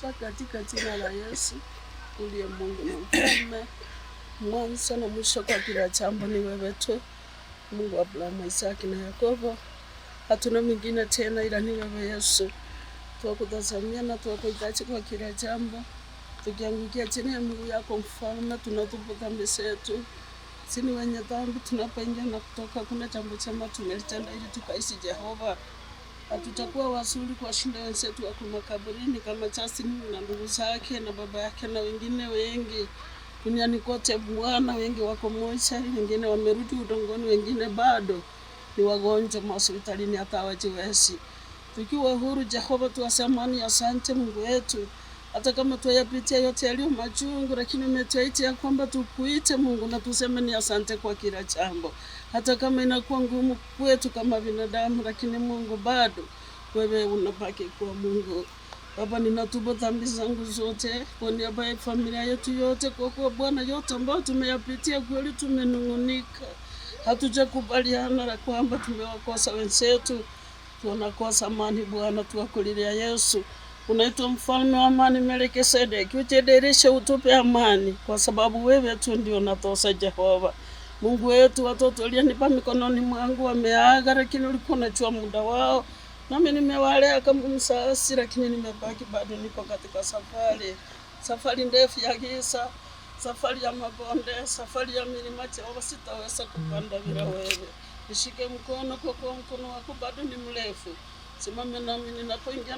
Baba, katika jina la Yesu uliye Mungu na mfalme, mwanzo na mwisho kwa kila jambo ni wewe tu, Mungu wa Abrahamu, Isaki na Yakobo. Hatuna mwingine tena ila ni wewe Yesu. Twakutazamia na twakuhitaji kwa kila jambo, tukiangukia chini ya miguu yako Mfalme, tunatubu dhambi zetu. Sisi ni wenye dhambi, tunapoingia na kutoka, kuna jambo chema tumelitenda ili tukaishi Jehova. Hatutakuwa wazuri kuwashinda wenzetu wako makaburini kama Justin na ndugu zake na baba yake na wengine wengi duniani kote. Bwana, wengi wako mochari, wengine wamerudi udongoni, wengine bado ni wagonjwa mahospitalini, hata hawajiwezi. Tukiwa huru Jehova, tuwasemani asante Mungu wetu, hata kama tuyapitia yote yaliyo machungu, lakini umetuitia kwamba tukuite Mungu na tuseme ni asante kwa kila jambo, hata kama inakuwa ngumu kwetu kama binadamu, lakini Mungu bado wewe unabaki kuwa Mungu. Baba, ninatubu dhambi zangu zote kwa niaba ya familia yetu yote, kwa kuwa Bwana, yote ambayo tumeyapitia kweli tumenung'unika, hatujakubaliana na kwamba tumewakosa wenzetu, tunakosa amani Bwana, tuwakulilia Yesu. Unaitwa mfalme wa amani, Melkisedeki, ujidirishe utupe amani, kwa sababu wewe tu ndio unatosha Jehova. Mungu wetu, watoto ulionipa mikononi mwangu wameaga, lakini ulikuwa unajua muda wao, nami nimewalea kama msasi, lakini nimebaki bado niko katika safari, safari ndefu ya giza, safari ya mabonde, safari ya milima. Jehova, sitaweza kupanda bila wewe. Nishike mkono, kwa kuwa mkono wako bado ni mrefu. Simame nami ninapoingia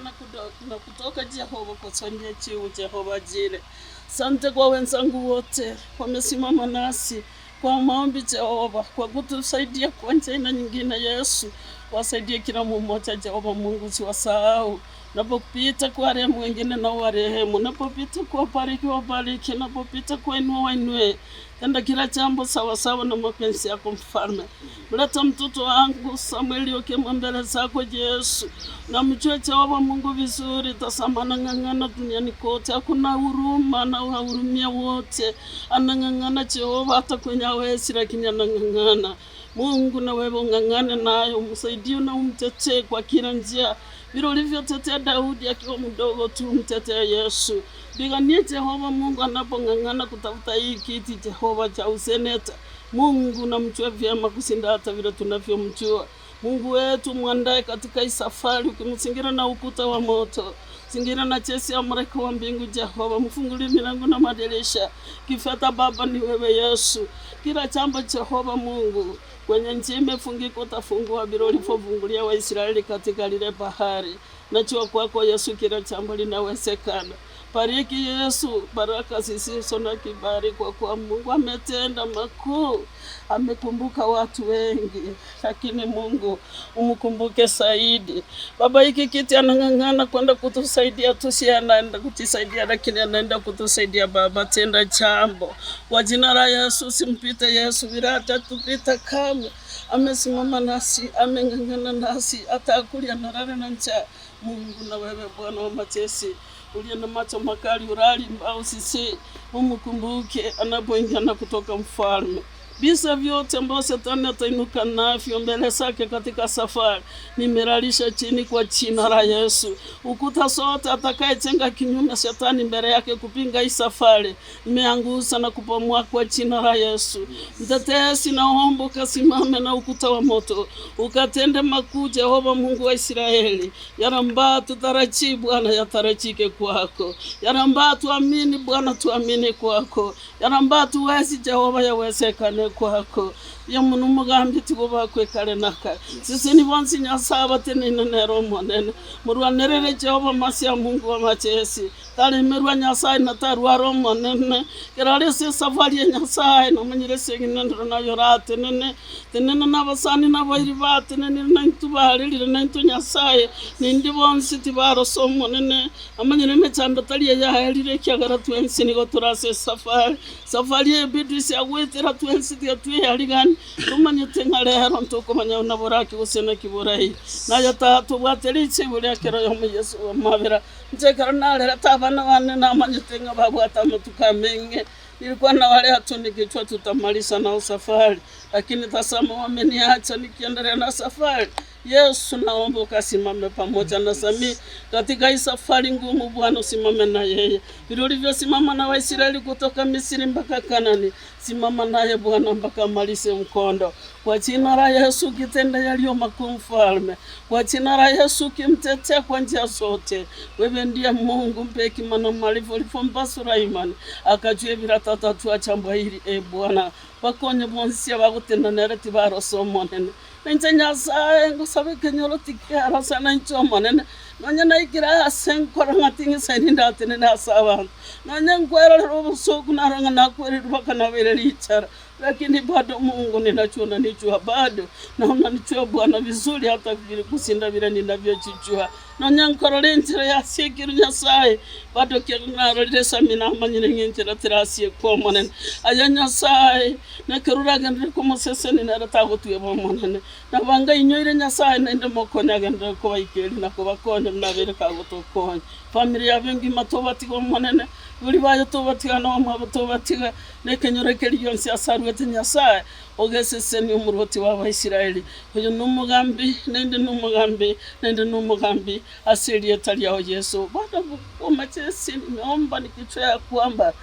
na kutoka, Jehova, kwa changia chiu Jehova jile. Sante kwa wenzangu wote wamesimama nasi kwa maombi Jehova, kwa kutusaidia kwa njia aina nyingine. Yesu, wasaidie kila mmoja Jehova Mungu, siwasahau. Napopita kwa rehemu wengine na warehemu, napopita kwa bariki wabariki, napopita kwa inua wainue. Tenda kila jambo sawasawa na mapenzi yako Mfalme. Mleta mtoto wangu Samueli ukimwa mbele zako Yesu, na mjue Jehova Mungu vizuri. Tazama anang'ang'ana duniani kote, hakuna huruma na wahurumia wote. Anang'ang'ana Jehova hata kwenye hawezi, lakini anang'ang'ana. Mungu, na wewe ung'ang'ane naye, umsaidie na umtetee kwa kila njia, vile ulivyotetea Daudi akiwa mdogo tu, mtetee Yesu. Piganie Jehova Mungu anapong'ang'ana kutafuta hii kiti Jehova cha useneta. Mungu namjue vyema kushinda hata vile tunavyomjua. Mungu wetu mwandae katika hii safari, ukimzingira na ukuta wa moto, zingira na jeshi ya malaika wa mbingu. Jehova, mfungulie milango na madirisha. Kifata Baba ni wewe Yesu. Kila jambo Jehova Mungu kwenye njia imefungika, utafungua bila ulivyofungulia Waisraeli katika lile bahari. Najua kwako Yesu kila jambo linawezekana. Bariki Yesu, baraka zisizo na kibali, kwa kuwa Mungu ametenda makuu, amekumbuka watu wengi, lakini Mungu umkumbuke zaidi. Baba, hiki kiti anang'ang'ana kwenda kutusaidia tu, si anaenda kutusaidia, lakini anaenda kutusaidia. Baba, tenda jambo kwa jina la Yesu, simpite Yesu bila hatatupita kamwe. Amesimama nasi, ameng'ang'ana nasi, hata akulia nalala na njaa. Mungu na wewe Bwana wa majeshi uliye na macho makali urali mbao sisi, umukumbuke anapoingia na kutoka mfalme. Visa vyote ambavyo shetani atainuka navyo mbele zake katika safari, nimelalisha chini kwa jina la Yesu. Ukuta zote atakayejenga kinyume shetani mbele yake kupinga hii safari, nimeangusa na kubomoa kwa jina la Yesu. Mtetezi, naomba ukasimame na ukuta wa moto ukatende makuu, Jehova Mungu wa Israeli. Yale ambayo tutarajii Bwana yatarajike kwako, yale ambayo tuamini Bwana tuamini kwako, yale ambayo tuwezi Jehova yawezekane kwako. Ya muno umugambi tigubakwekare kare na kare. Sisi ni bonsi Nyasaye batenene nero monene murwanerere Jehova masia Mungu wa majeshi talimirwa Nyasaye na tarwaro monene kerari se safari ya Nyasaye namanyire seginendero nayo ratenene tenene n'abasani n'abairi batenene naintu baririre naintu Nyasaye nindi bonsi tibaroso monene amanyire mechando tari yaherire kiagara twensi nigo turase safari safari ebidisi agwetera twensi tiatwiyarigani tumanyete ng'a rero ntukumanya na buraki gose kiburai nayo tatubwatire ichibu riakero yomo Yesu wa mabira nchekero narera tabana bane namanyete ng'a babwata amatuko menge. Nilikuwa na wale hatu nikichwa tutamaliza nao safari, lakini tazama wameniacha nikiendelea na safari. Yesu, naomba ukasimame pamoja na Samii katika hii safari ngumu. Bwana, usimame na yeye vile ulivyosimama na Waisraeli kutoka Misri mpaka Kanani. Simama naye Bwana mpaka amalize mkondo. Kwa jina la Yesu ukitenda yaliyo makuu, Mfalme. Kwa jina la Yesu ukimtetea kwa njia zote. Wewe ndiye Mungu, mpe hekima na maarifa ulivompa Sulaimani akajue bila tatatua jambo hili. E Bwana, bakonye bonsi abagutenda nere tibarosa omonene ninche Nyasaye ngosaba ekenyoro tikiarosa nainche omonene nonye naikire ase nkoro ng'a ting'isaini ndatenene ase abanto nonye nkwerorera obosoku naro ng'a nakwererwa mpaka nabere richara, lakini bado Mungu ninajua unanijua bado na unanijua Bwana vizuri hata vile kusinda vile ninavyojijua. Nonye nkorora enchera yasiekire Nyasaye bado narorire Sami namanyire ng'enchera terasiekwa omonene aya Nyasaye nekeruragendere komoseseni nere tagotweba omonene nabanga inyoire Nyasaye naende mokonya agendere kobaikeri na kobakonya nabere kagotokonya familia yabe ngima tobatiga omonene buri bayo tobatiga nomwabo tobatiga nekenyoro keri gionsi asarwete Nyasaye ogeseseni omurwoti wa Abaisiraeli oyo nomugambi nende nomugambi nende nomugambi ase erieta lyao Yesu. Bwana umachesi, nimeomba nikichwa ya kwamba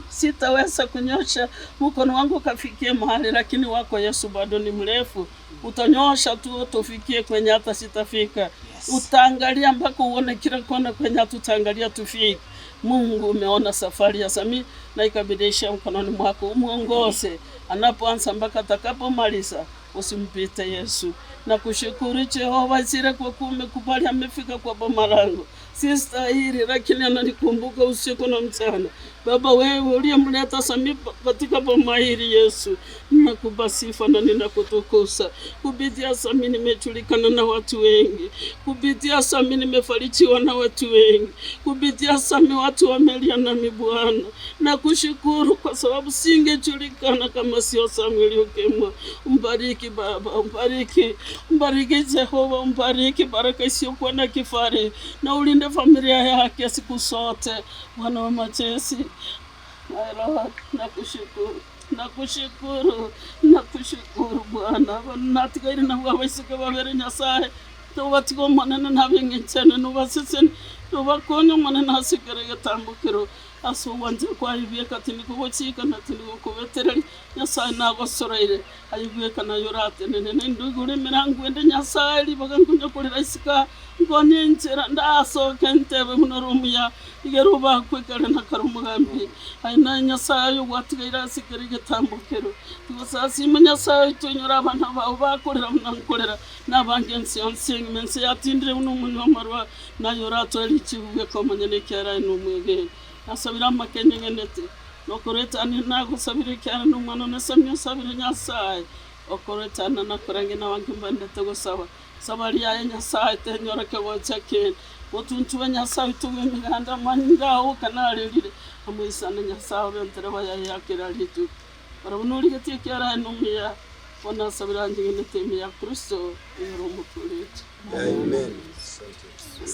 sitaweza kunyosha mkono wangu kafikie mahali, lakini wako Yesu bado ni mrefu. Utanyosha tu tufikie kwenye hata sitafika. Utaangalia mpaka uone kila kona kwenye hatutaangalia tufike. Mungu, umeona safari ya Samii na ikabidisha mkononi mwako, umuongoze anapoanza mpaka atakapomaliza, usimpite Yesu. Na kushukuru Jehova Jire kwa kuwa umekubali amefika kwa boma langu. Si stahili, lakini ananikumbuka usiku na mchana. Baba, wewe uliyemleta Samii katika boma hili Yesu, ninakupa sifa na ninakutukuza. Kupitia Samii nimejulikana na watu wengi, kupitia Samii nimefarijiwa na watu wengi, kupitia Samii watu wamelia nami Bwana. Nakushukuru kwa sababu singejulikana kama sio Samuel Okemwa. Umbariki Baba, umbariki, umbariki Jehova, umbariki baraka isiyokuwa na kifani, na ulinde familia yake siku zote. Bwana wa majeshi, my Lord, nakushukuru, nakushukuru, nakushukuru Bwana. Natigaire nabwo abaiseke babere Nyasaye tobatiga omonene nabeng'enchene nobaseseni nobakonya omonene asigere getambukero ase obwanchani kwaibweka tinikogochika na tinikogobetereri Nyasaye nagosoroire aibweka nayo oratenene naende igure emirango ende Nyasaye ribaga nkonyakorera isika nkonye enchera ndasoke ntebe buna ore omuya igere obakwekare na kare omogambi aye naye Nyasaye ogwatigaire asigere egetambukero tigosasima Nyasaye toinyore abana bao bakorera buna nkorera nabange ense yonsi engima ense yatindire buna omonywa amarwa naye oratoe richibu bweka omonyene ekiara aye na omwegeni nasabira amakenye ng'enete nokoretani nagosabira ekiara na omwana one Samia osabire Nyasaye okoretana nakorange nabange mbandete gosaba saba riaye Nyasaye tenyoreke gocha kende otuntuwe Nyasaye tuwe emiganda manyira kanarerire amwisane Nyasaye obentere bayayakera rituko barabona norigetie ekiara aye na omuya bono nasabira ng'enete ime ya Kristo ere omotureti. Amen. Asante.